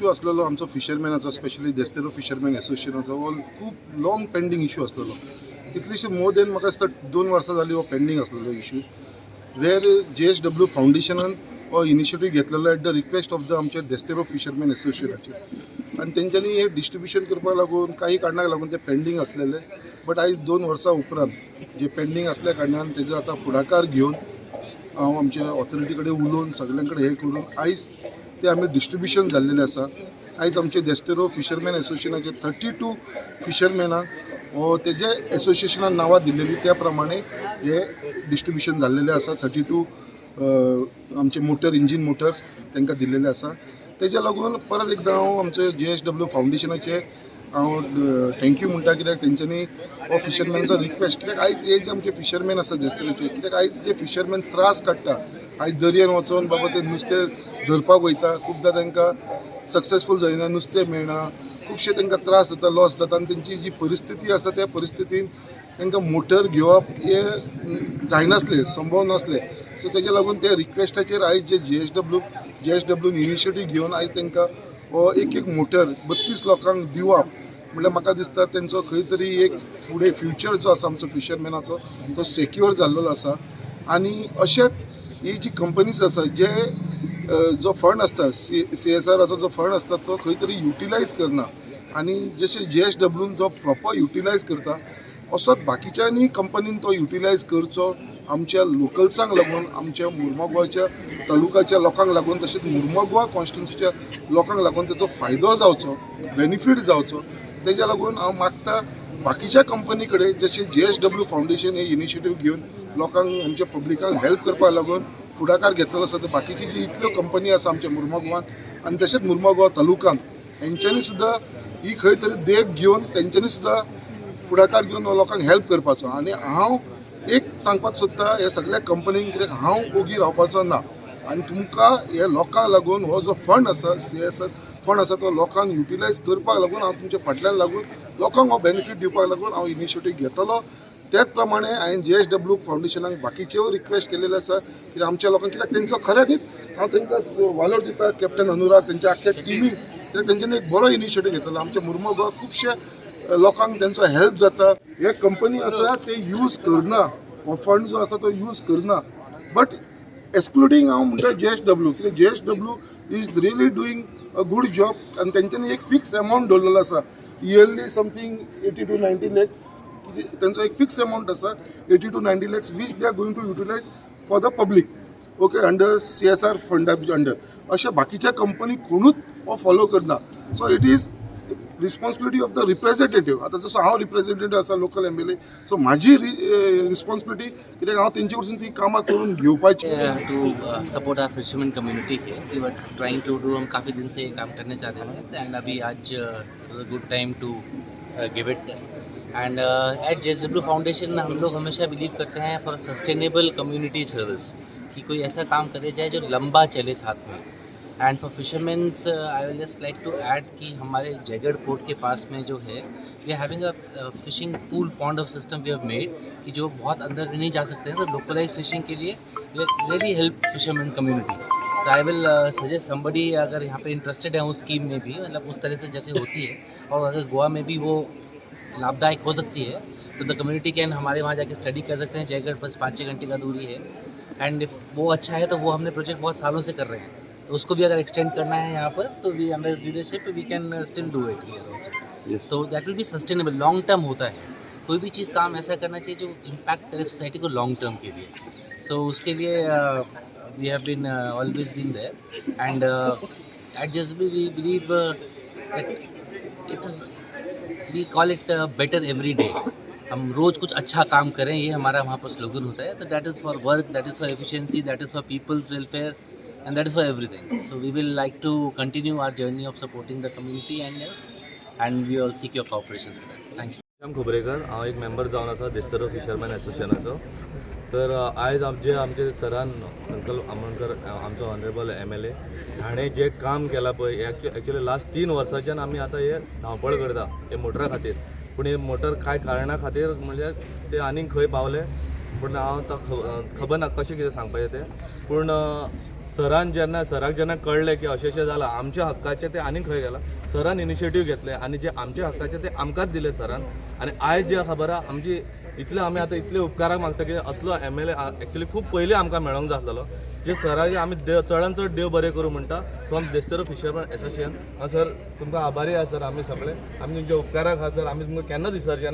Issue आसलेलो आमचो फिशरमॅनाचो, specially Desterro fisherman एसोसिएशनाचो, हो खूब लाँग पेंडींग इशू आसलेलो. कितलीशी मोर देन म्हाका दिसता 2 वर्सां जाली हो पेंडींग आसलेलो इशू, वेर जेएसडब्ल्यू फावंडेशनान हो इनिशिएटीव घेतलेलो at the request of the आमचे देस्तेरो फिशरमॅन एसोसिएशनाचेर. आनी तेंच्यांनी हे डिस्ट्रिब्युशन करपाक लागून काही कारणाक लागून ते पेंडींग आसलेले. बट आयज 2 वर्सां उपरांत जे पेंडींग आसल्या कारणान तेजो आतां फुडाकार घेवन हांव आमच्या ऑथॉरिटी कडेन उलोवन, सगल्यां कडेन हें करून आयज ते आमी डिस्ट्रिब्युशन जाल्लेलें आसा. आयज आमचे देस्तेरो फिशरमॅन एसोसिएशनाचे 32 फिशरमॅनाक हो तेजे एसोसिएशनान नांवां दिल्लेली, त्या प्रमाणे हे डिस्ट्रिब्युशन जाल्लेलें आसा. 32 आमचे मोटर, इंजीन मोटर्स तांकां दिल्लेले आसा. तेज्या लागून परत एकदां हांव आमचे जेएसडब्ल्यू फावंडेशनाचे हांव thank you म्हणटा, कित्याक तेंच्यांनी हो फिशरमॅनचो रिक्वेस्ट, कित्याक आयज हे जे आमचे फिशरमॅन आसा देस्तेरोचे, कित्याक आयज जे फिशरमॅन त्रास काडटा, आयज दर्यान वचोन बाबा ते नुस्तें धरपाक वयता, खुबदां तांकां सक्सेसफूल जायना, नुस्तें मेळना, खुबशे तांकां त्रास जाता, लॉस जाता. आनी तेंची जी परिस्थिती आसा, त्या परिस्थितीन तांकां मोटर घेवप हे जायनासलें, संभव नासलें. सो तेज्या लागून त्या रिक्वेस्टाचेर आयज जे जेएसडब्ल्यून इनिशिएटीव घेवन आयज तांकां हो एक एक मोटर 32 लोकांक दिवप म्हणल्यार म्हाका दिसता तेंचो खंय तरी एक फुडें फ्युचर जो आसा आमचो फिशरमॅनाचो, तो सेक्युअर जाल्लो आसा. आनी अशेंच ही जी कंपनीज आसा, जे जो फंड आसता, सीएसआराचो जो फंड आसता, तो खंय तरी युटिलायज करना. आनी जशें जेएसडब्ल्यून जो प्रॉपर युटिलायज करता, असोच बाकीच्यांनी कंपनीन तो युटिलायज करचो, आमच्या लोकल्सांक लागून, आमच्या मुर्मगांवच्या तालुक्याच्या लोकांक लागून, तशेंच मुर्मगांव कॉन्स्टिट्युन्सीच्या लोकांक लागून तेचो फायदो जावचो, बेनिफीट जावचो. तेज्या लागून हांव मागता बाकीच्या कंपनी कडेन, जशें जेएसडब्ल्यू फावंडेशन हे इनिशिएटीव घेवन लोकांक, आमच्या पब्लिकांक हेल्प करपाक लागून फुडाकार घेतलेलो आसा, तर बाकीची जी इतल्यो कंपनी आसा आमच्या मुर्मगांवांत आनी तशेंच मुर्मगांव तालुक्यांत, हेंच्यांनी सुद्दां ही खंय तरी देख घेवन तेंच्यांनी सुद्दां फुडाकार घेवन हो लोकांक हेल्प करपाचो. आनी हांव एक सांगपाक सोदता हे सगळ्या कंपनींक, कित्याक हांव ओगी रावपाचो ना. आनी तुमकां हे लोकांक लागून हो जो फंड आसा, सीएसआर फंड आसा, तो लोकांक युटिलायज करपाक लागून हांव तुमच्या फाटल्यान लागून, लोकांक हो बेनिफीट दिवपाक लागून हांव इनिशिएटीव घेतलो. त्याच प्रमाणे हांवें जेएसडब्ल्यू फावंडेशनाक बाकीच्यो रिक्वेस्ट केलेले आसा, कित्याक आमच्या लोकांक, कित्याक तेंचो खऱ्यांनीच हांव तांकां वालोर दिता, कॅप्टन अनुराग, तेंच्या आख्ख्या टिमीक, कित्याक तेंच्यांनी एक बरो इनिशिएटीव घेतलो. आमच्या मुर्मगांव खुबशे लोकांक तेंचो हेल्प जाता. हे कंपनी आसा ते यूज करना, हो फंड जो आसा तो यूज करना, बट एक्सक्लुडींग हांव म्हणटा जेएसडब्ल्यू, कित्याक JSW is really doing a good job. आनी तेंच्यांनी एक फिक्स अमावंट दवरलेलो आसा, yearly something 80 to 90 lakhs कितें तेंचो एक फिक्स अमावंट आसा, 80 to 90 lakhs, which they are going to utilize for the public, okay, under CSR फंडा अंडर. अशें बाकीच्या कंपनी कोणूच हो फॉलो करना. So it is responsibility of the representative. आतां जसो हांव रिप्रेझेंटेटीव आसा, लोकल एमएलए, सो म्हाजी रिस्पॉन्सिबिलिटी, कित्याक हांव तेंचे कडसून ती कामां करून घेवपाची. To support our fisherman community है कि we trying to do, हम काफ़ी दिन से ये काम करने चाह रहे थे एंड अभी आज good time to give it. And at JSW Foundation हम लोग हमेशा बिलीव करते हैं फॉर सस्टेनेबल कम्युनिटी सर्विस, कि कोई ऐसा काम करे जाए जो लंबा चले साथ में. And for fishermens, I will just like to add कि हमारे जयगढ़ पोर्ट के पास में जो है, we are having a fishing pool, pond of system we have made, कि जो बहुत अंदर नहीं जा सकते हैं, तो लोकलाइज फिशिंग के लिए रियली हेल्प फिशरमैन कम्युनिटी. तो I will suggest somebody अगर यहाँ पे इंटरेस्टेड है उस स्कीम में भी, मतलब उस तरह से जैसे होती है और अगर गोवा में भी वो लाभदायक हो सकती है, तो the community can हमारे वहाँ जाके स्टडी कर सकते हैं. जयगढ़ बस 5-6 घंटे का दूरी है. एंड if वो अच्छा है, तो वो हमने प्रोजेक्ट बहुत सालों से कर रहे हैं, तो उसको भी अगर एक्सटेंड करना है यहाँ पर, तो we under leadership we can still do it here also. तो that will be sustainable, long term होता है. कोई भी चीज़, काम ऐसा करना चाहिए जो इम्पैक्ट करे सोसाइटी को लॉन्ग टर्म के लिए. सो उसके लिए we have been always been there. And at JSW we believe it is, we call it better every day. हम रोज़ कुछ अच्छा काम करें, ये हमारा वहाँ पर स्लोगन होता है. तो that is for work, that is for efficiency, that is for people's welfare and that is for everything. So we will like to continue our journey of supporting the community and yes, and we all seek your cooperation for that. Thank you. Shyam Khobrekar, हांव एक member जावन आसा Desterro fisherman एसोसिएशनाचो. तर आयज आमचे आमचे सरान, संकल्प आमोणकर, आमचो ऑनरेबल एमएलए, हाणें जें काम केलां पळय, एक्चुअली लास्ट 3 वर्साच्यान आमी आतां हे धांवपळ करता हे मोटरा खातीर. पूण हे मोटर कांय कारणा खातीर, म्हणजे ते आनीक खंय पावले. पूण हांव आतां खबर ना कशें कितें सांगपाचें तें. पूण सरान जेन्ना सराक जेन्ना कळ्ळें की अशें अशें जालां आमच्या हक्काचें तें आनीक खंय गेलां, सरान इनिशिएटीव घेतलें आनी जे आमच्या हक्काचें तें आमकांच दिलें सरान. आनी आयज जे खबर आहा आमची इतले आमी आतां इतले उपकाराक मागता की असलो एमएलए एक्चुअली खूब पयलीं आमकां मेळोंक जाय आसलेलो. जे सराचे आमी देव चडान चड देव बरें करूं म्हणटा from Desterro fisherman association. Sir तुमकां आभारी आहा सर, आमी सगळे आमी तुमच्या उपकाराक आहा सर, आमी तुमकां केन्नाच विसरचे ना.